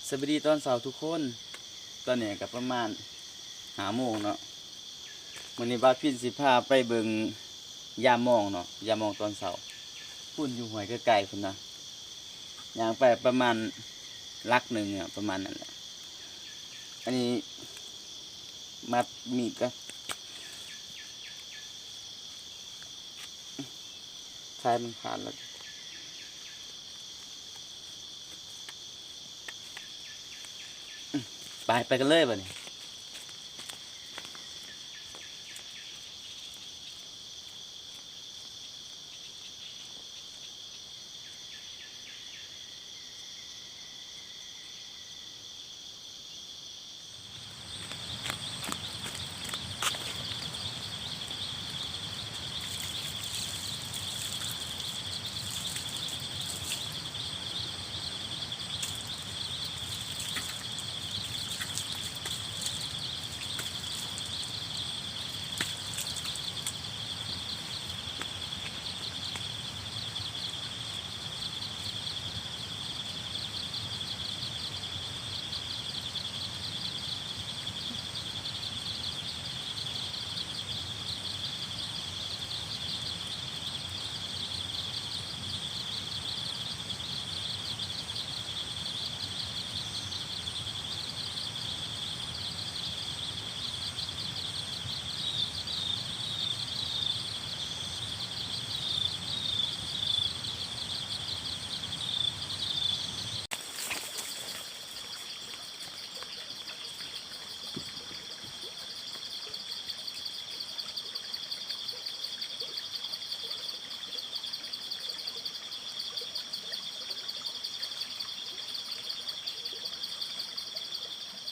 ສະບາຍດີຕອນເຊົ້າທຸກຄົນ. ຕອນນີ້ກໍປະມານຫ້າໂມງເນາະ. ມື້ນີ້ບ່າວພິນຊິພາໄປເບິ່ງຢາມມອງເນາະ, ຢາມມອງຕອນເຊົ້າ. ພຸ້ນຢູ່ຫ້ວຍໃກ້ໆພຸ້ນນະ, ຍ່າງໄປປະມານຫຼັກໜຶ່ງເນາະ, ປະມານນັ້ນແຫຼະ. ອັນນີ້ມັດມີດກ່ອນ. ສາຍມັນຂາດແລ້ວ. ໄປ ໄປກັນເລີຍບາດນີ້.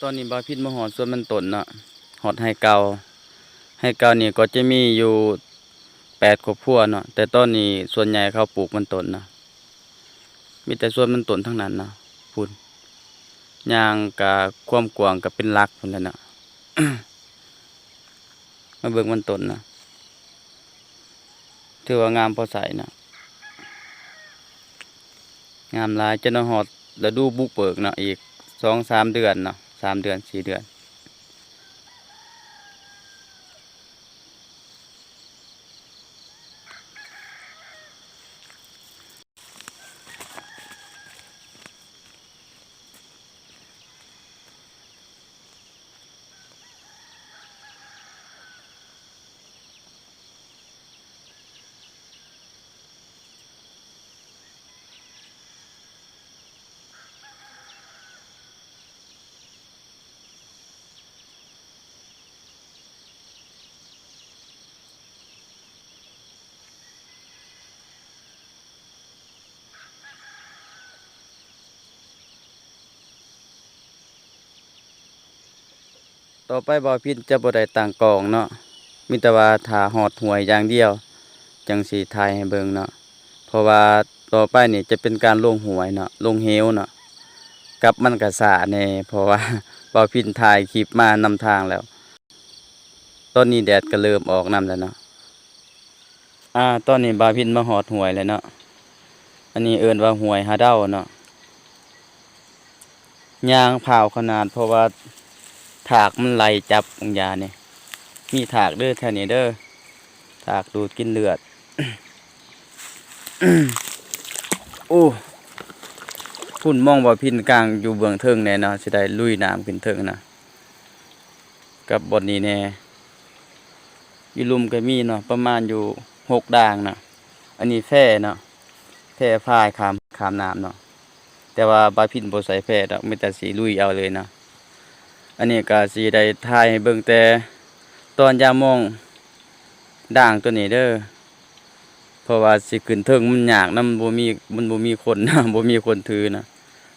ຕອນນີ້ບ່າວພິນມາຮອດສວນມັນຕົ້ນເນາະ, ຮອດໄຮ່ເກົ່າ. ໄຮ່ເກົ່ານີ້ກໍຈະມີຢູ່ແປດຄອບຄົວເນາະ, ແຕ່ຕອນນີ້ສ່ວນໃຫຍ່ເຂົາປູກມັນຕົ້ນເນາະ, ມີແຕ່ສວນມັນຕົ້ນທັງນັ້ນເນາະ. ພຸ້ນ ຍ່າງກະຄວາມກວ້າງກະເປັນຫຼັກພຸ້ນແຫຼະເນາະ. ມາເບິ່ງມັນຕົ້ນເນາະ, ຖືວ່າງາມພໍໃຊ້ເນາະ, ງາມຫຼາຍ. ຈະມາຮອດລະດູບຸກເບີກເນາະ, ອີກສອງສາມເດືອນເນາະ, ສາມເດືອນ ສີ່ເດືອນ. ຕໍ່ໄປບ່າວພິນຈະບໍ່ໄດ້ຕັ້ງກ້ອງເນາະ, ມີແຕ່ວ່າຖ້າຮອດຫ້ວຍຢ່າງດຽວ ຈັ່ງຊິຖ່າຍໃຫ້ເບິ່ງເນາະ. ເພາະວ່າຕໍ່ໄປນີ້ຈະເປັນການລົງຫ້ວຍເນາະ, ລົງເຫວເນາະ, ກັບມັນກະຊ້າແດ່ ເພາະວ່າບ່າວພິນຖ່າຍຄລິບມານຳທາງແລ້ວ. ຕອນນີ້ແດດກໍເລີ່ມອອກນຳແລ້ວເນາະ. ອາ ຕອນນີ້ບ່າວພິນມາຮອດຫ້ວຍແລ້ວເນາະ. ອັນນີ້ເອີ້ນວ່າຫ້ວຍຫາດາວເນາະ. ຍ່າງພ້າວຂະໜາດ ເພາະວ່າທາກມັນໄລ່ຈັບບາງຢ່າງນີ້. ມີທາກເດີແຖວນີ້ເດີ, ທາກດູດກິນເລືອດ. ໂອ້ ພຸ້ນ ມອງບ່າວພິນກາງຢູ່ເບື້ອງເທິງແດ່ເນາະ, ຊິໄດ້ລຸຍນ້ຳຂຶ້ນເທິງນະ. ກັບບ່ອນນີ້ແດ່ ຢູ່ລຸ່ມກໍມີເນາະ, ປະມານຢູ່ຫົກດ່າງເນາະ. ອັນນີ້ແພເນາະ, ແພພາຍຂ້າມ ຂ້າມນ້ຳເນາະ, ແຕ່ວ່າບ່າວພິນບໍ່ໃສ່ແພດອກ, ມີແຕ່ຊິລຸຍເອົາເລີຍເນາະ. ອັນນີ້ກໍຊິໄດ້ຖ່າຍໃຫ້ເບິ່ງແຕ່ຕອນຢາມມອງດ່າງໂຕນີ້ເດີ. ເພາະວ່າຊິຂຶ້ນເທິງມັນຍາກນຳ, ບໍ່ມີ ມັນບໍ່ມີຄົນ ບໍ່ມີຄົນຖືນະ.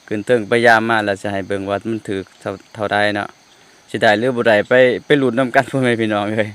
ຂຶ້ນເທິງໄປຢາມມາແລ້ວ ຊິໃຫ້ເບິ່ງວ່າມັນຖືກເທົ່າ ເທົ່າໃດເນາະ, ຊິໄດ້ຫຼືບໍ່ໄດ້ ໄປ ໄປລຸ້ນນຳກັນ ພໍ່ແມ່ພີ່ນ້ອງເອີຍ.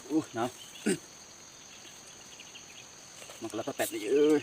ໂອ້ ໜາວ ມັນກະລະປະແປດນີ້ເອີຍ.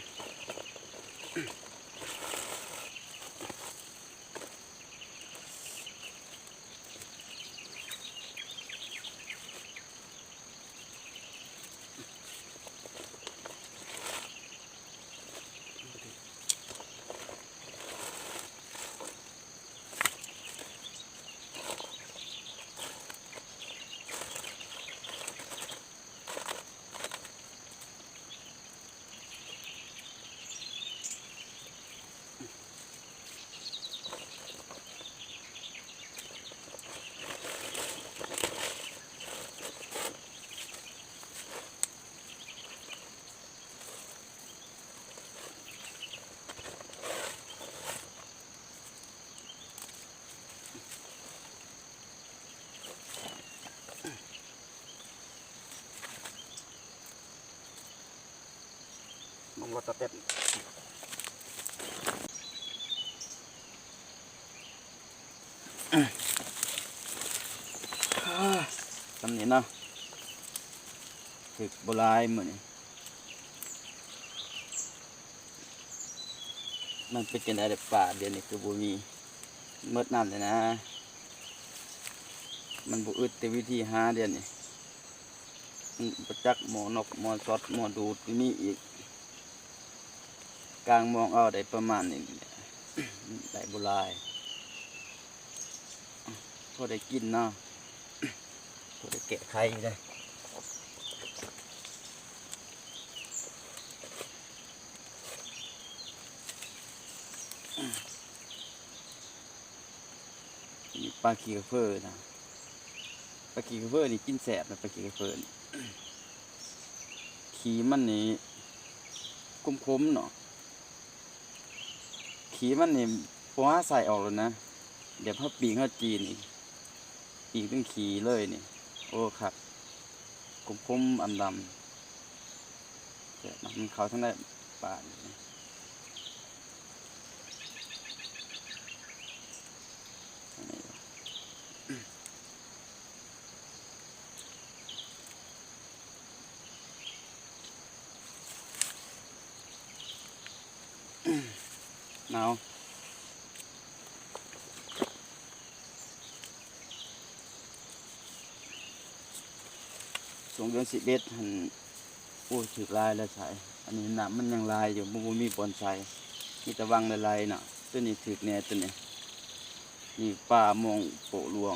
ມັນວ່າຕະແຕັບ ສ່ຳນີ້ເນາະ ຖືກບໍ່ຫຼາຍມື້ນີ້. ມັນເປັນຈັ່ງໃດແດ່ປາດຽວນີ້ຄືບໍ່ມີ ໝົດນ້ຳແລ້ວນະ. ມັນບໍ່ອຶດແຕ່ວິທີຫາດຽວນີ້ ມັນບໍ່ຈັກໝໍ່ນົກ ໝໍ່ຊັອດ ໝໍ່ດູດ ມີອີກ ກາງມອງເອົາໄດ້ປະມານນີ້ແຫຼະ ໄດ້ບໍ່ຫຼາຍ. ພໍໄດ້ກິນເນາະ ພໍໄດ້ແກ້ໄຂໄດ້. ນີ້ປາຂີ້ກະເຟີນະ ປາຂີ້ກະເຟີນີ້ກິນແຊບນະ ປາຂີ້ກະເຟີນີ້ ຂີ້ມັນນີ້ຂົມໆເນາະ. ຂີ້ມັນນີ້ບໍ່ຫາໃສ່ອອກແລ້ວນະ ແບບເຮົາປີ້ງເຮົາຈີ່ນີ້ ປີ້ງເຖິງຂີ້ເລີຍນີ້. ໂອ້ ຄັກ ຂົມໆ ອຳດຳ ແຊບເນາະ ມັນເຂົ້າທາງໃນປາກນີ້. ໜາວ ຊ່ວງເດືອນສິບເອັດຫັ້ນ ໂອ້ຍ ຖືກຫຼາຍແລ້ວສາຍ ອັນນີ້ນ້ຳມັນຍັງຫຼາຍຢູ່ ບໍ່ ບໍ່ມີບ່ອນໃສ່ ມີແຕ່ວັງໄຫຼໆເນາະ. ໂຕນີ້ຖືກແນ່ໂຕນີ້ ນີ້ປາມອງໂປະລວງ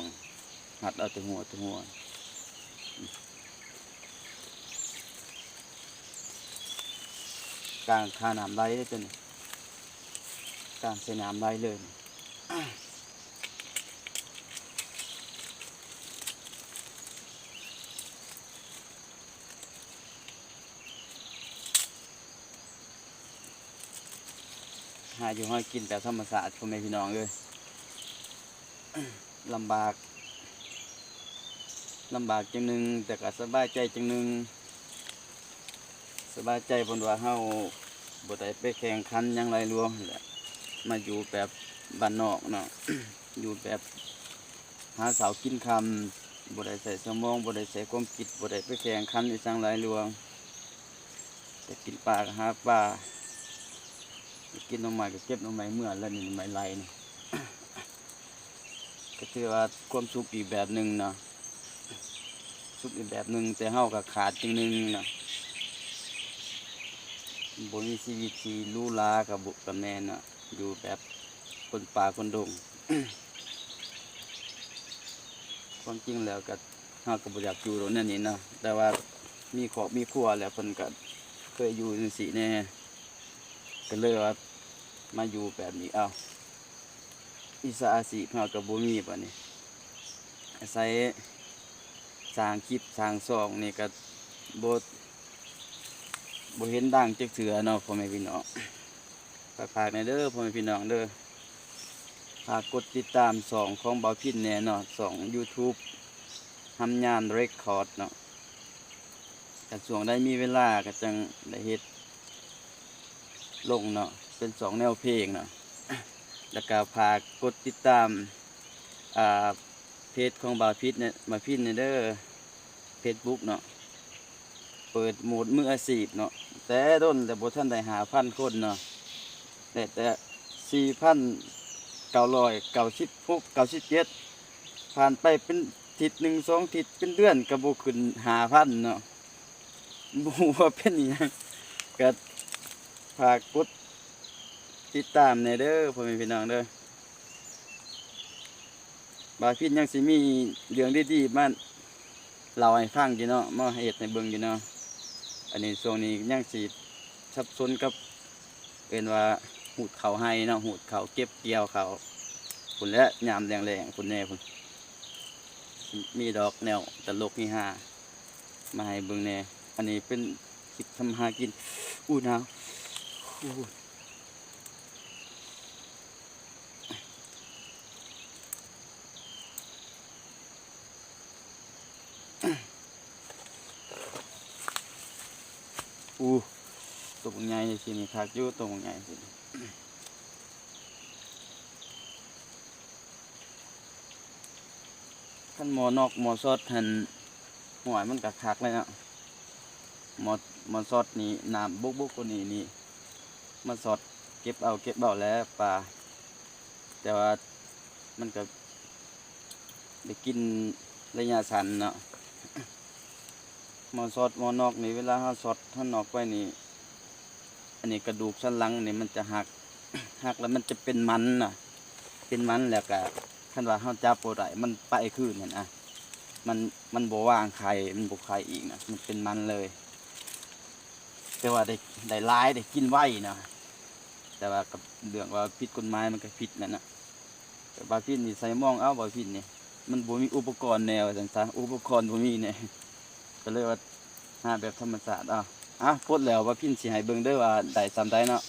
ຮັດເອົາແຕ່ຫົວແຕ່ຫົວ ກາງຄານ້ຳໄຫຼເດ້ໂຕນີ້ ກາງໃສ່ນ້ຳໄຫຼເລີຍ. ຫາຢູ່ຫາກິນແບບທຳມະຊາດ ພໍ່ແມ່ພີ່ນ້ອງເອີຍ ລຳບາກ ລຳບາກຈັ່ງໜຶ່ງ ແຕ່ກໍສະບາຍໃຈຈັ່ງໜຶ່ງ. ສະບາຍໃຈເພິ່ນວ່າເຮົາບໍ່ໄດ້ໄປແຂ່ງຂັນຫຍັງຫຼາຍຫຼວງຫັ້ນແຫຼະ ມາຢູ່ແບບບ້ານນອກເນາະ ຢູ່ແບບຫາເຊົ້າກິນຄ່ຳ ບໍ່ໄດ້ໃຊ້ສະໝອງ ບໍ່ໄດ້ໃຊ້ຄວາມຄິດ ບໍ່ໄດ້ໄປແຂ່ງຂັນອີ່ຫຍັງຫຼາຍຫຼວງ ແຕ່ກິນປາກໍຫາປາ ກິນໜໍ່ໄມ້ກໍເກັບໜໍ່ໄມ້ເມືອ ແລ້ວນີ້ໜໍ່ໄມ້ໄຫຼນີ້ ກໍຖືວ່າຄວາມສຸກອີກແບບໜຶ່ງເນາະ ສຸກອີກແບບໜຶ່ງ ແຕ່ເຮົາກໍຂາດຢ່າງໜຶ່ງເນາະ ບໍ່ມີຊີວິດທີ່ຫຼູຫຼາກໍບໍ່ ກໍແມ່ນເນາະ ຢູ່ແບບຄົນປ່າຄົນດົງ. ຄວາມຈິງແລ້ວກໍ ເຮົາກໍບໍ່ຢາກຢູ່ໂລກແນວນີ້ເນາະ ແຕ່ວ່າມີຄອບມີຄົວແລ້ວ ເພິ່ນກໍເຄີຍຢູ່ຈັ່ງຊີ້ແດ່ ກໍເລີຍວ່າມາຢູ່ແບບນີ້ ເອົ້າ ວິຊາອາຊີບເຮົາກໍບໍ່ມີ ບາດນີ້ອາໄສສ້າງຄລິບສ້າງຊ່ອງນີ້ກໍບໍ່ ບໍ່ເຫັນດັງຈັກເທື່ອເນາະ ພໍ່ແມ່ພີ່ນ້ອງ. ຝາກໆແດ່ເດີ ພໍ່ແມ່ພີ່ນ້ອງເດີ ຝາກກົດຕິດຕາມຊ່ອງຂອງບ່າວພິນແດ່ເນາະ ຊ່ອງຢູທູບ ຮຳຍານເຣັກຄອດເນາະ. ຄັນຊ່ວງໃດມີເວລາກໍຈັ່ງໄດ້ເຮັດລົງເນາະ ເປັນຊ່ອງແນວເພງເນາະ. ແລ້ວກໍຝາກກົດຕິດຕາມ ອ່າ ເພຈຂອງບ່າວພິນແດ່ ບ່າວພິນແດ່ເດີ ເຟສບຸກເນາະ ເປີດໂໝດມືອາຊີບເນາະ ແຕ່ດົນແລ້ວ ບໍ່ທັນໄດ້ຫ້າພັນຄົນເນາະ ໄດ້ແຕ່ສີ່ພັນເກົ້າຮ້ອຍເກົ້າສິບຫົກ ເກົ້າສິບເຈັດ ຜ່ານໄປເປັນທິດໜຶ່ງສອງທິດ ເປັນເດືອນກໍບໍ່ຂຶ້ນຫ້າພັນເນາະ ບໍ່ຮູ້ວ່າເປັນອີ່ຫຍັງ ກໍຝາກກົດຕິດຕາມແດ່ເດີ ພໍ່ແມ່ພີ່ນ້ອງເດີ. ບ່າວພິນຍັງຊິມີເລື່ອງດີໆມາເລົ່າໃຫ້ຟັງຢູ່ເນາະ ມາເຮັດໃຫ້ເບິ່ງຢູ່ເນາະ. ອັນນີ້ຊ່ວງນີ້ຍັງຊິສັບສົນກັບ ເອີ້ນວ່າຮູດເຂົ້າໄຮ່ເນາະ ຮູດເຂົ້າ ເກັບກ່ຽວເຂົ້າ ພຸ້ນແຫຼະ ຍາມແລ້ງໆ ພຸ້ນແດ່ພຸ້ນ ມີດອກແນວຕະຫຼົກເຮຮາມາໃຫ້ເບິ່ງແດ່. ອັນນີ້ເປັນຄລິບທຳມາຫາກິນ. ອູ້ ໜາວ ອູ້. ອູ້ ໂຕບັກໃຫຍ່ຊີ້ນີ້ ຄັກຢູ່ ໂຕບັກໃຫຍ່ຊີ້ນີ້. ຄັນໝໍ່ນອກໝໍ່ຊອດຫັ້ນ ຫ້ວຍ ມັນກະຄັກເລີຍເນາະ. ໝໍ່ ໝໍ່ຊອດນີ້ ນ້ຳບົກໆກວ່ານີ້ນີ້ ມາຊອດເກັບເອົາ ເກັບເອົາແຫຼະປາ ແຕ່ວ່າມັນກະໄດ້ກິນໄລຍະສັ້ນເນາະ. ໝໍ່ຊອດໝໍ່ນອກນີ້ ເວລາເຮົາຊອດເຮົານອກໄປນີ້ ອັນນີ້ກະດູກສັນຫຼັງນີ້ມັນຈະຫັກ ຫັກແລ້ວມັນຈະເປັນມັນນະ ເປັນມັນ ແລ້ວກະຄັນວ່າເຮົາຈັບບໍ່ໄດ້ ມັນໄປຄືນຫັ້ນນະ ມັນ ມັນບໍ່ວາງໄຂ່ ມັນບໍ່ໄຂ່ອີກນະ ມັນເປັນມັນເລີຍ. ແຕ່ວ່າໄດ້ ໄດ້ຫຼາຍ ໄດ້ກິນໄວນະ ແຕ່ວ່າກັບເລື່ອງວ່າຜິດກົດໝາຍມັນກະຜິດນັ້ນນະ. ແຕ່ບ່າວພິນນີ້ໃສ່ມອງເອົາ ບ່າວພິນນີ້ ມັນບໍ່ມີອຸປະກອນແນວ ວ່າຊັ້ນຊະ ອຸປະກອນບໍ່ມີແນວ ກໍເລີຍວ່າຫາແບບທຳມະຊາດເອົາ. ອ່ະ ປົດແລ້ວ ບ່າວພິນຊິໃຫ້ເບິ່ງເດີວ່າໄດ້ສ່ຳໃດເນາະ.